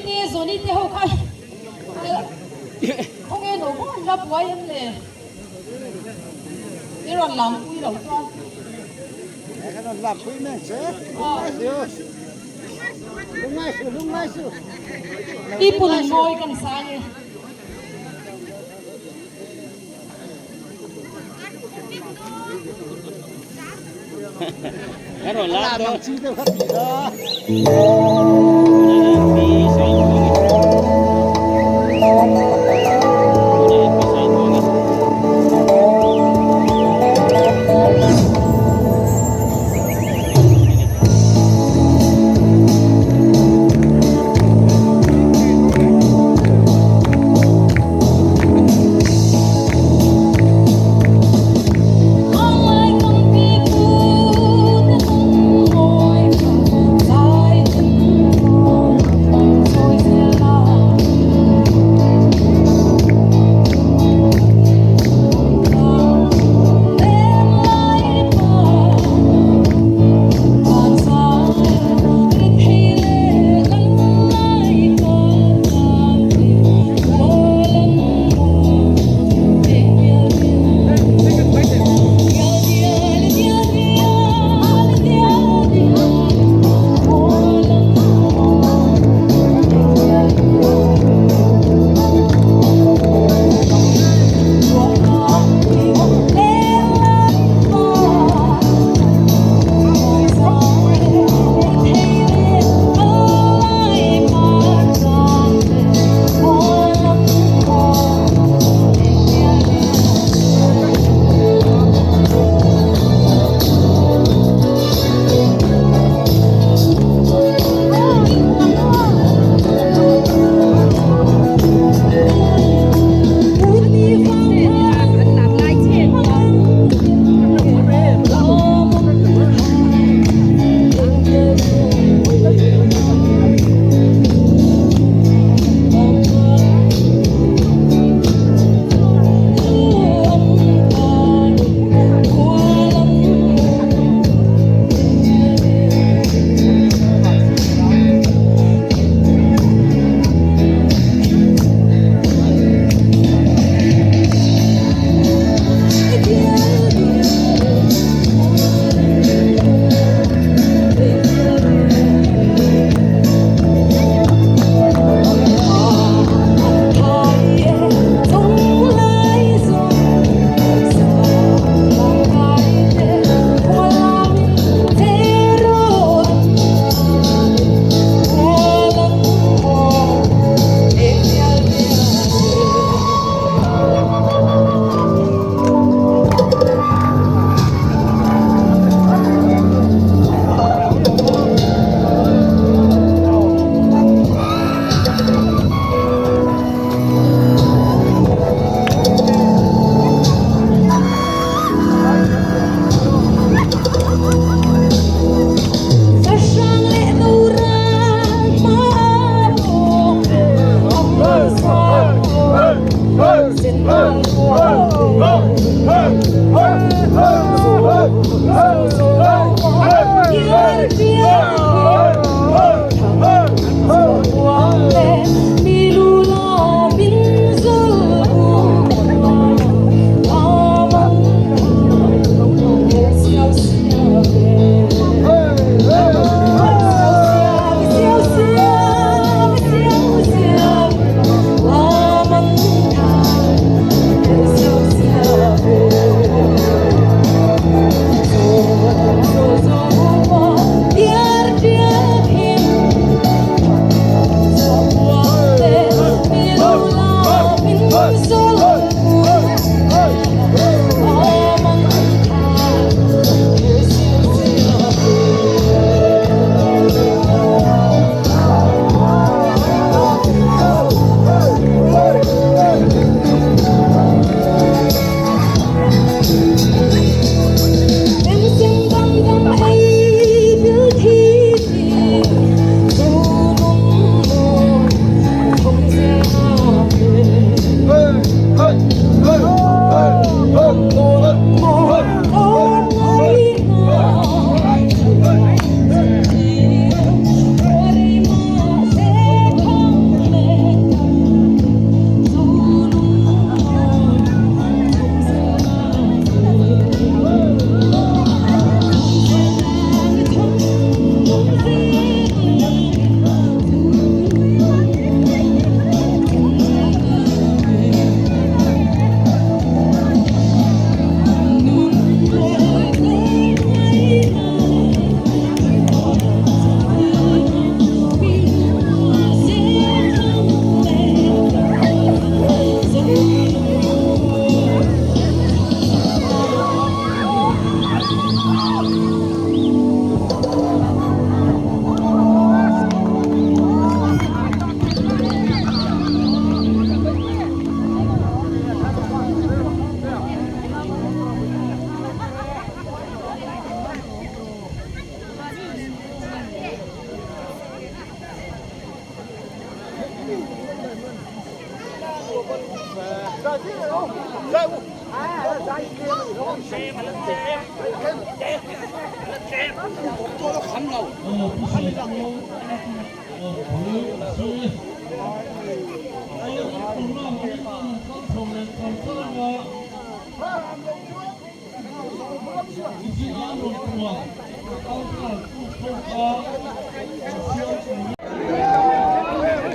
te Zawni te ho kha khawnge no pawh an la buai em le? I rawn lam pui lo chuan. Kan rawn lam pui mek che. Lungngai suh. Lungngai suh, lungngai suh. I pun mawi kan sang e. Kan rawn lam dawn. Chi deuh kha ti la.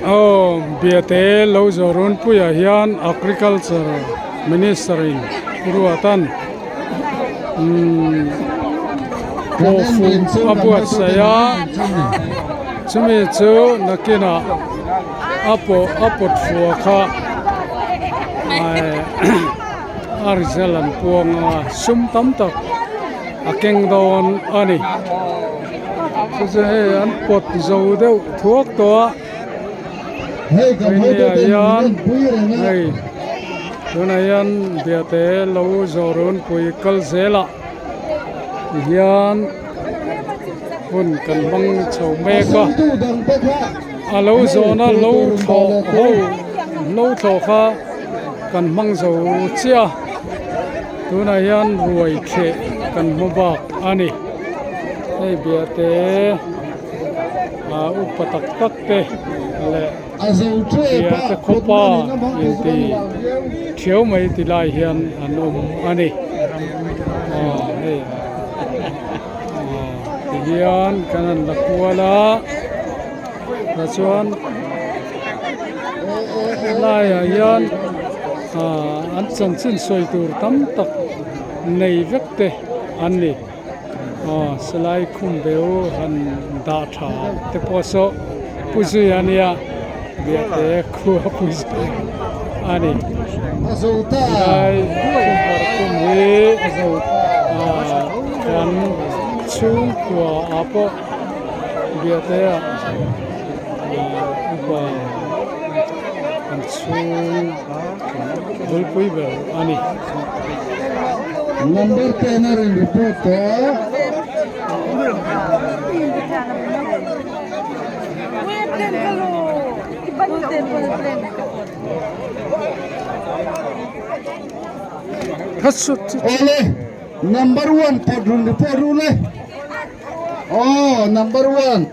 Aw Biate lo zawh runpuiah hian agriculture minister in ruat an umm pawh fuh a buatsaih a chumi chu nakinah a pawh a pawt fuh a kha a result an puang a sum tam tak a keng dawn a ni chu chu hei an pawt zo deuh thuak tawh a hei hian hei tunah hian biate lo zawh runpui kal zelah tihian hun kan hmang chho mek a a lo zawhna lo thlawh ho lo thlawh kha kan hmang zo chiah a tunah hian ruai thleh kan hmu bak a ni hei biate ah upa tak tak te leh biate khawpa inti thiau mai ti lai hian an awm a ni aw hei aw tihian kan han la kual a tichuan laiah hian ah an chanchin sawi tur tam tak nei vek te an ni aw silai khum beu han dah tha te pawh saw pu zui a nia biate khua pu zui a ni silai khum parh khum hi ah kan chhungkua ah pawh. Biate ah upa an chhung bulpui ber a ni. Number ten a rawn report tawh. Awle number one pawt rawn report ru le. Aw number one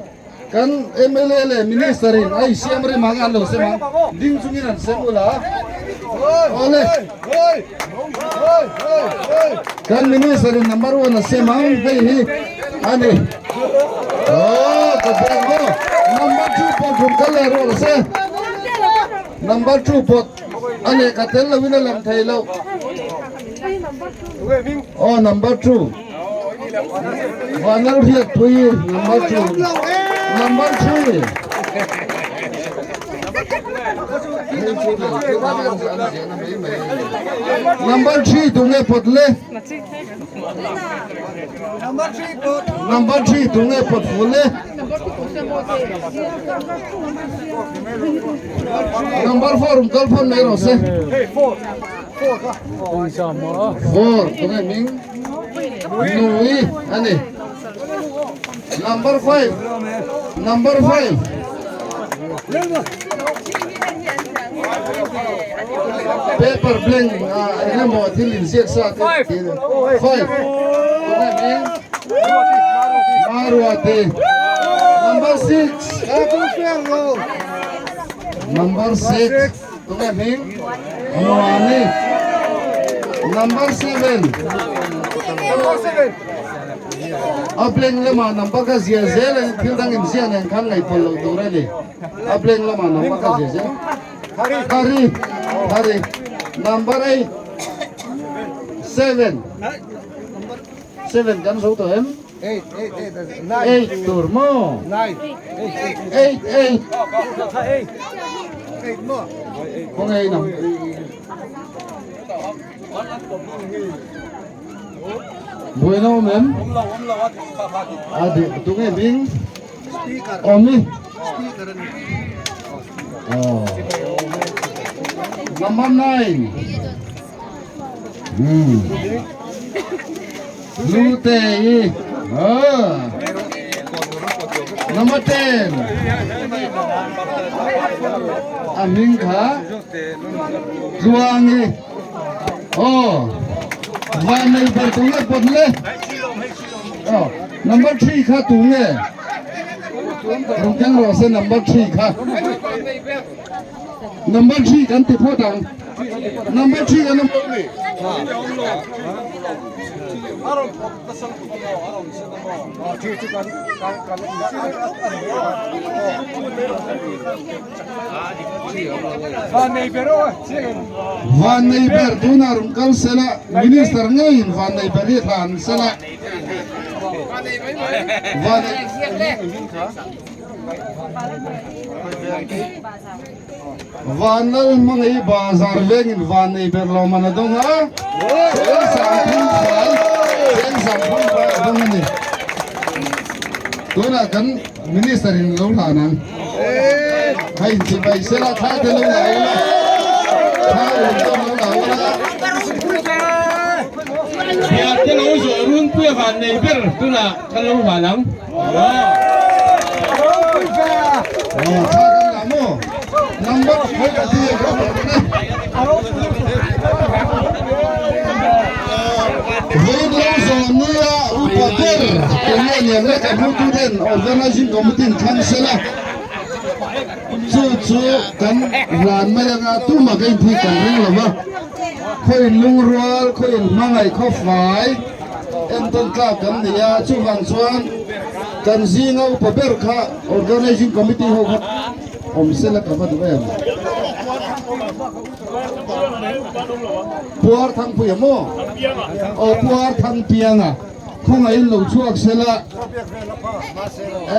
kan mla leh minister in a insiam rem ang an lo sem ang ding chungin an sem ula awle kan minister in number one a sem ang hei hi ani aw ka beng aw number two pawh thum kal leh rawh se number two pawh a lehkha tel loin a lam thei lo aw number two Vanal Hriatpui number 2 number 3 number 3 tunge pawt le number 3 tunge pawt fu le number 4 um kal phone mai rawh se 4 tunge hming Nui a ni. Number 5. Number 5. Paper blank engemaw thil inziak sa te 5. Maruati. Number 6. Number 6. Tunge hming? Muani. Number 7. A blank lamah number kha zia zel a thil dang inziah nen khan ngaihpawlh loh tur a ni. A blank lamah number kha zia zel. Hari. Hari. Number 8. 7. 7 kan zo tawh em? 8 tur maw? 8 8 Khawnge in ang Buaina awm em? A dik tunge hming? Awmi Aw Number 9 Hmm Lute i Number 10. A hming kha Tluangi. Aw Vannei ber tu nge pawt le? Aw number 3 kha tu nge? Rung keng rawh se number 3 kha. Number 3 kan ti phawt ang. Number 3 kan awm lo ni. Vannei ber tunah rawn kal sela Minister ngeiin vannei ber hi thlan sela. Vanlal hmangaih bazar vengin vannei ber lawmman a dawng a, cheng sangphum fai, cheng sangphum fai a dawng a ni. Tunah kan Minister in lo hlan ang. Hei chibai sela thla te lo la ula, thla ul te lo la ula. Biate lo zawh runpui a vannei ber tunah kan lo hlan ang. Chu chu kan hlan mai anga tumah ka inthih kan ring lo va, khawiin lungrual, khawiin hmangaih khawfai entawn tlak kan ni a, chuvang chuan kan zinga upa ber kha Organizing Committee ho kha awm sela ka va duh em? Puar Thangpuia maw? Aw Puar Thangpianga khawngaihin lo chhuak sela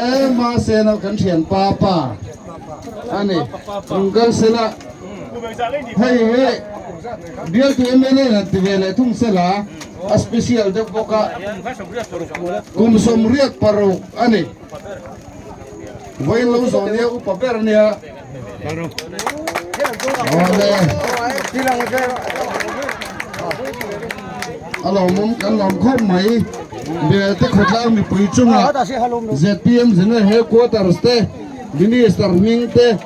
e Masena kan thian pa pa a ni rawn kal sela hei hi bialtu MLA in an ti ve leh thung sela a special deuh bawk a kum 86 a ni vawiin lo zawh nia upa ber a nia awle a lawmawm kan lawm khawp mai Bialte khawtlang mipui chunga ZPM General Headquarters te Minister hming te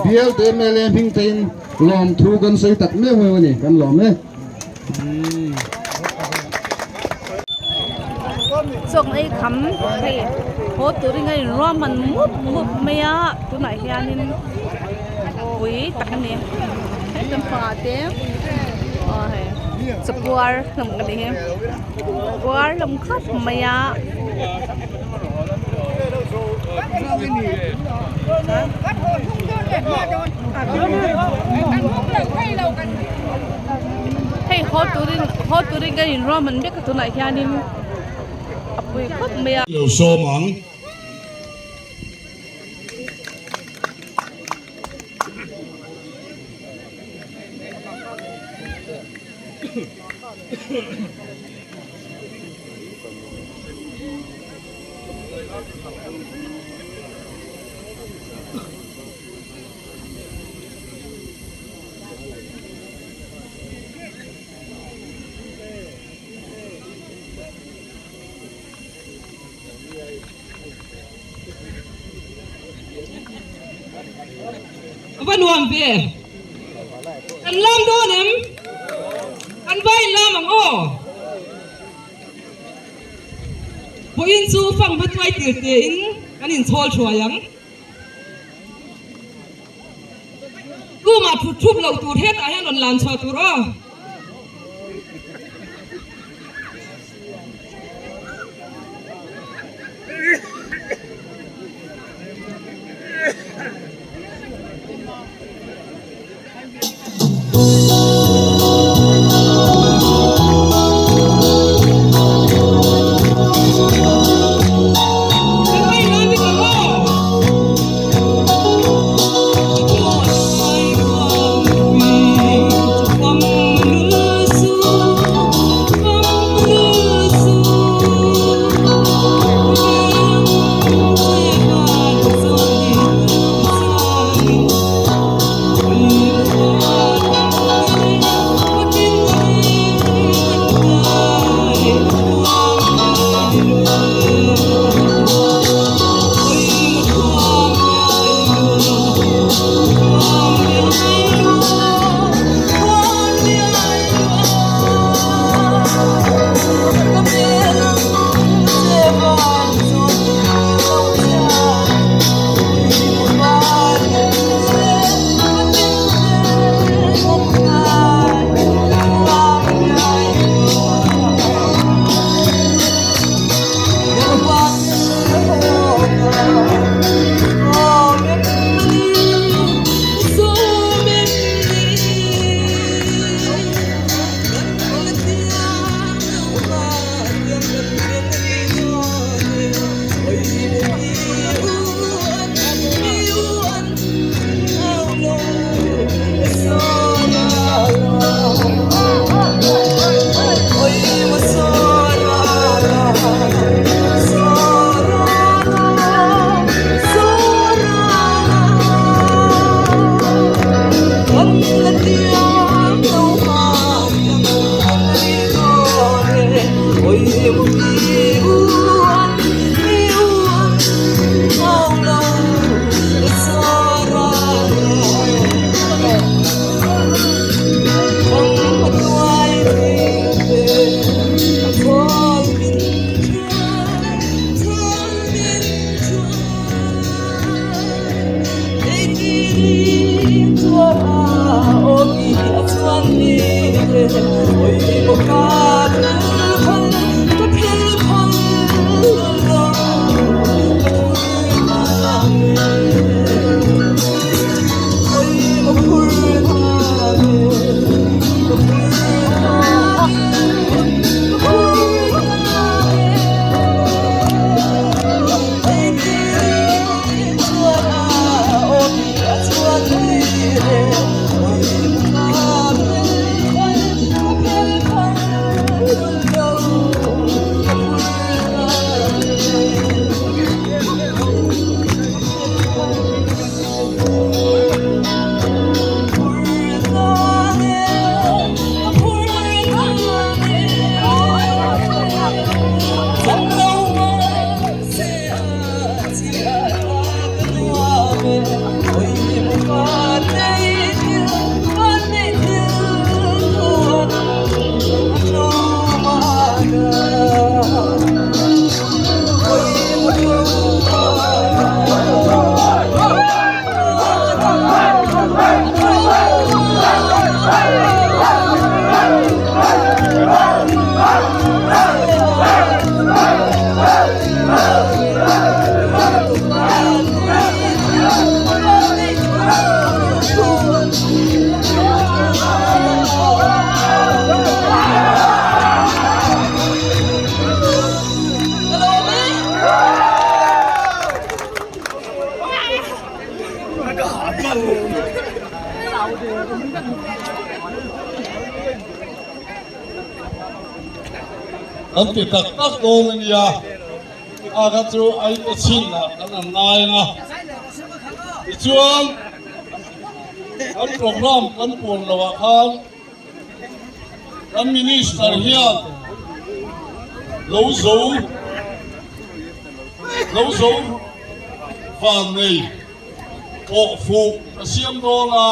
Bialte MLA hming te in lawmthu kan sawi tak meuh meuh a ni kan lawm e. Chawk ei kham hei haw turin a inruahman mup mup mai a tunah hianin pui tak a ni he lampangah te aw hei chapuar hlawm ka ni hi puar hlawm khawp mai a. Hei haw turin haw turin kan inruahman vek a tunah hianin a pui khawp mai a. Lo sawm ang. Va nuam ve. Kan lam dawn em? Kan vai lam ang aw. Vawiin chu fang va tuai tir tein kan inchhawl thuai ang. Tumah thut thup loh tur hetah hian rawn lan chhuah tur aw. Kan ti tak tak dawn a nia, a kha chu ai te chin ah kan han ngai ang a, tichuan kan programme kan puan loh ah khan kan minister hian lo zo lo zo van nei pawh fuh a siam dawn a.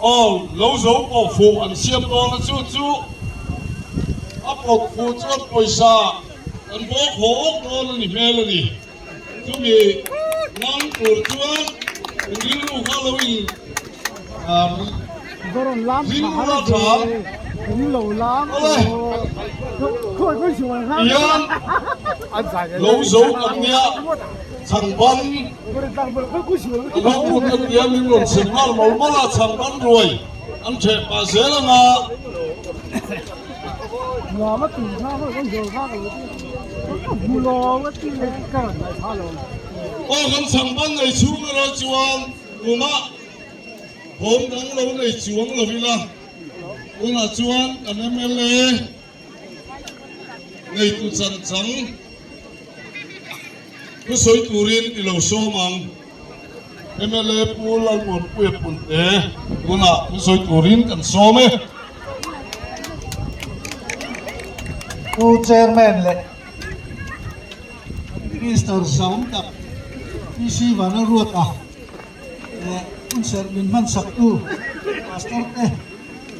Aw, lo zo pawh fuh an siam dawn a chu chu a pawt fuh chuan pawisa kan bawk haw awk dawn a ni hmel a ni. Chumi ngang tur chuan in rilru kha lo in rilru a tha awle tihian lo zo kan nia chhangban ka lo put a tia min rawn sem nghal mawlh mawlh a chhangban ruai an theh pah zel anga. Aw kan chhangban nei chhung erawh chuan tumah thawm dang lo nei chuang lo ila tunah chuan kan mla neitu chan chang thusawi turin i lo sawm ang. Mla Pu Lalmuanpuia Punte tunah thusawi turin kan sawm e. Pu Chairman leh Minister Saum tak PC Vanlalruata leh hunserh min hmansaktu Pastor te,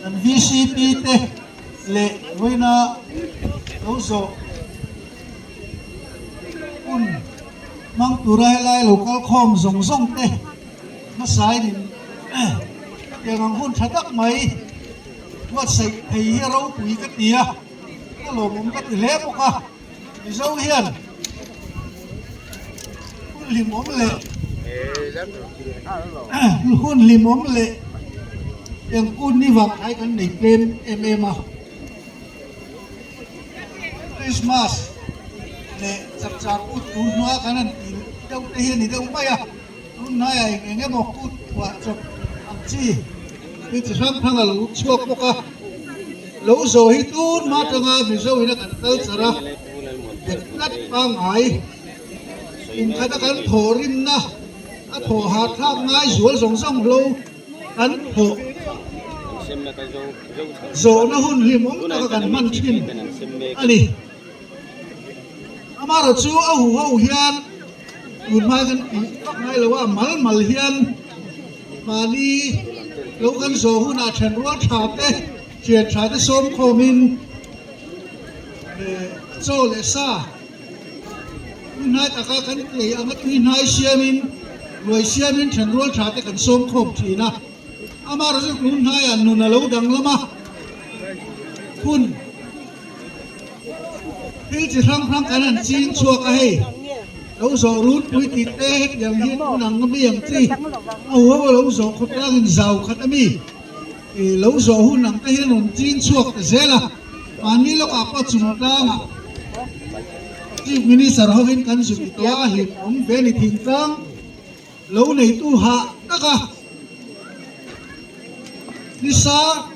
kan VCP te leh vawiina lo zawh hun hmang tura helai lo kal khawm zawng zawng te hmasain in hetiang ang hun tha tak mai buatsaih thei hi a ropui ka ti a, ka lawmawm ka ti hle bawk a, Mizo hian hun hlimawm leh hun hlimawm leh engkun ni vang ai kan nei tlem em em a. Christmas leh chapchar kut tun hnuaia kan han tih deuh te hi a ni deuh mai a, tun hnaiah eng eng emaw kut thuah chawp ang chi hi chi hrang hrang a lo chhuak bawk a, lo zawh hi tun hma atanga Mizo ina kan culture a bet tlat pangngai kum khata kan thawh rimna a thawh hahthlak ngai zual zawng zawng hlo. Kan thawh zawhna hun hlimawm taka kan hman thin a ni. Amaherawh chu a huho hian tun hma kan tih vak ngai lo a, mal mal hian mahni lo kan zawh hunah thenrual tha te, thian tha te sawm khawmin chaw leh sa. Tuihnai taka kan tlei anga tuihnai siamin, ruai siamin thenrual tha te kan sawm khawm thin a. Amaherawhchu tunhnaiah nun a lo danglam a, hun thil chi hrang hrang kan han ching chhuak a hei, lo zawh runpui tih te hetiang hi tun ang ami ang chi a huau a lo zawh khawtlangin zau khat ami lo zawh hun ang te hian rawn ching chhuak ta zel a, mahni lawkah pawh chungtlangah Chief Minister hovin kan zuk tawh a hlimawm ve ni thingtlang. Lo neitu hah taka nisa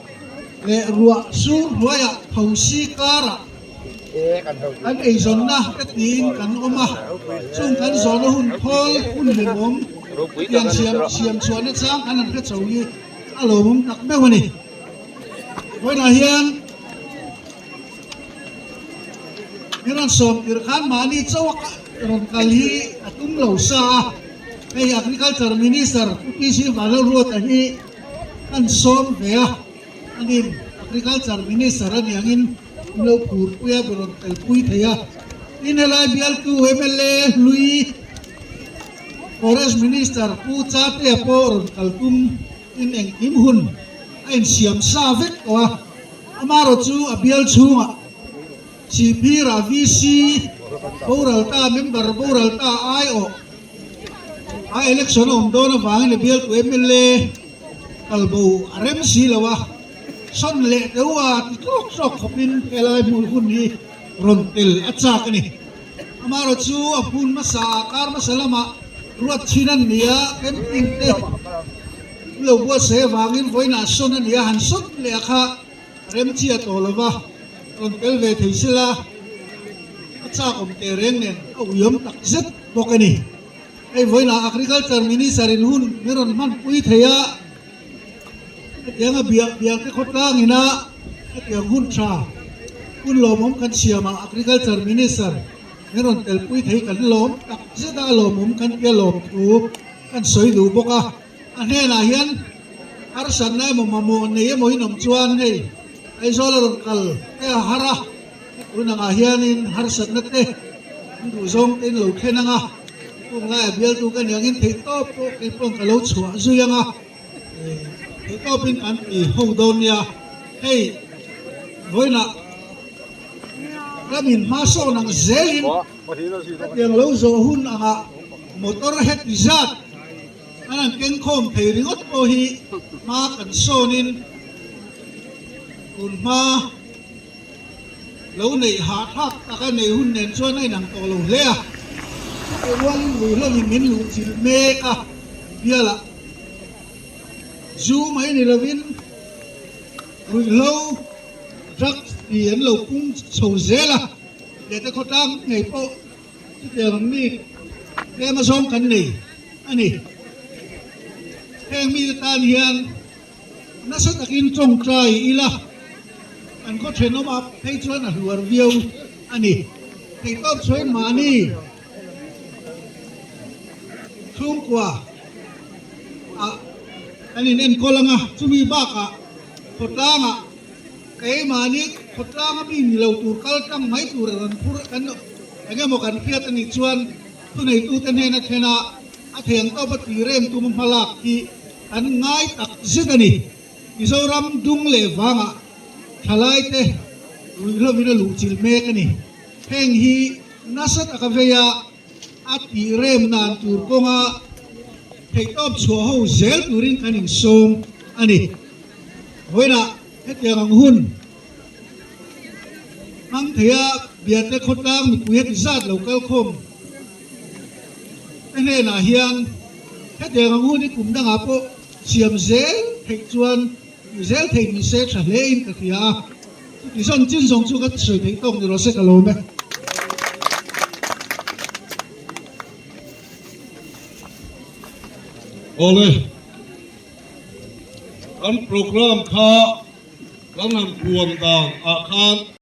leh ruah sur hnuaiah thosi karah kan eizawnna te tiin kan awm a, chung kan zawhna hun thawl hun hlimawm tiang siam siam chhuahna chang kan han hre chho hi a lawmawm tak meuh a ni. Vawiinah hian I rawn sawm tirh khan mahni chauh a rawn kal hi a tum lo sa a, hei Agriculture Minister Pu PC Vanlalruata hi kan sawm ve a, anin Agriculture Minister a nih angin an lo phurpui a, rawn telpui thei a. Tin helai bialtu mla hlui Forest Minister Pu Chatea pawh rawn kal tum in engkim hun a insiam sa vek tawh a. Amaherawh chu a bial chhungah Sihphirah VC boral ta member boral ta aiawh a election a awm dawn avangin a bialtu mla kalbo a rem si lo a, sawn leh deuh a ti tawk tawk khawpin helai hmun hun hi rawn tel a chak a ni. Amaherawh chu a hmun hmasa ah kar hmasa lamah ruat thin an ni a, camping te lo buatsaih avangin vawiinah sawn a ni a, han sawn leh a kha remchi a tawh lo va, rawn tel ve thei sela a chak awm teh reng nen a uiawm tak zet bawk a ni. Hei vawiinah Agriculture Minister in hun min rawn hmanpui thei a, hetianga biak biak te khawtlang ina hetiang hun tha hun lawmawm kan siamah Agriculture Minister min rawn telpui thei kan lawm tak zet a, a lawmawm kan tia lawm thu kan sawi duh bawk a. A hnenah hian harsatna emaw mamawh nei emaw in awm chuan hei Aizawl a rawn kal te a har a, tun angah hianin harsatna te an duh zawng te in lo thlen ang a, chung laiah bialtu ka nih angin theihtawp pawh kei paw'n ka lo chhuah zui ang a, theihtawpin kan ti ho dawn nia. Hei vawiinah ramin hma sawn ang zelin hetiang lo zawh hun angah motor heti zat An han kengkhawm thei ringawt pawh hi hma kan sawnin tun hma lo neih hahthlak taka nei hun nen chuan a inang tawh lo hle a. Chutih rualin ruihhlawmin min luhchilh mek a, bialah zu mai ni lovin ruihhlo, drugs, tih an lo pung chho zel a, lehte khawtlang ngei pawh Chutiang ang mi tlem azawng kan nei a ni. Heng mite tan hian nasa takin tawngtai ila kan khaw thenawm ap phei chuan a hluar viau a ni. Theihtawp chhuain mahni chhungkua ah kan inenkawl ang a, chumi bakah khawtlangah Keimahni khawtlanga mi ni lo tur kal tlang mai tur a rawn phur kan eng emaw kan hriat a nih chuan thuneitute hnena thlen a, a theng tawp a tih rem tum hmalak hi kan ngai tak zet a ni. Mizoram dung leh vangah thalaite ruihhlovin a luhchilh mek a ni. Heng hi nasa taka veia a tih rem nan tur kawnga theihtawp chhuah ho zel turin kan insawm a ni. Vawiinah hetiang ang hun hmang theia Biate khawtlang mipui heti zat lo kal khawm te hnenah hian hetiang ang hun hi kum dangah pawh siam zel theih chuan tih zel theih ni se tha hle in ka hria a, chuti zawn chin zawng chu ka sawi theih tawk ni rawh se ka lawm e. Awle. Kan program kha kan han puan dan ah khan.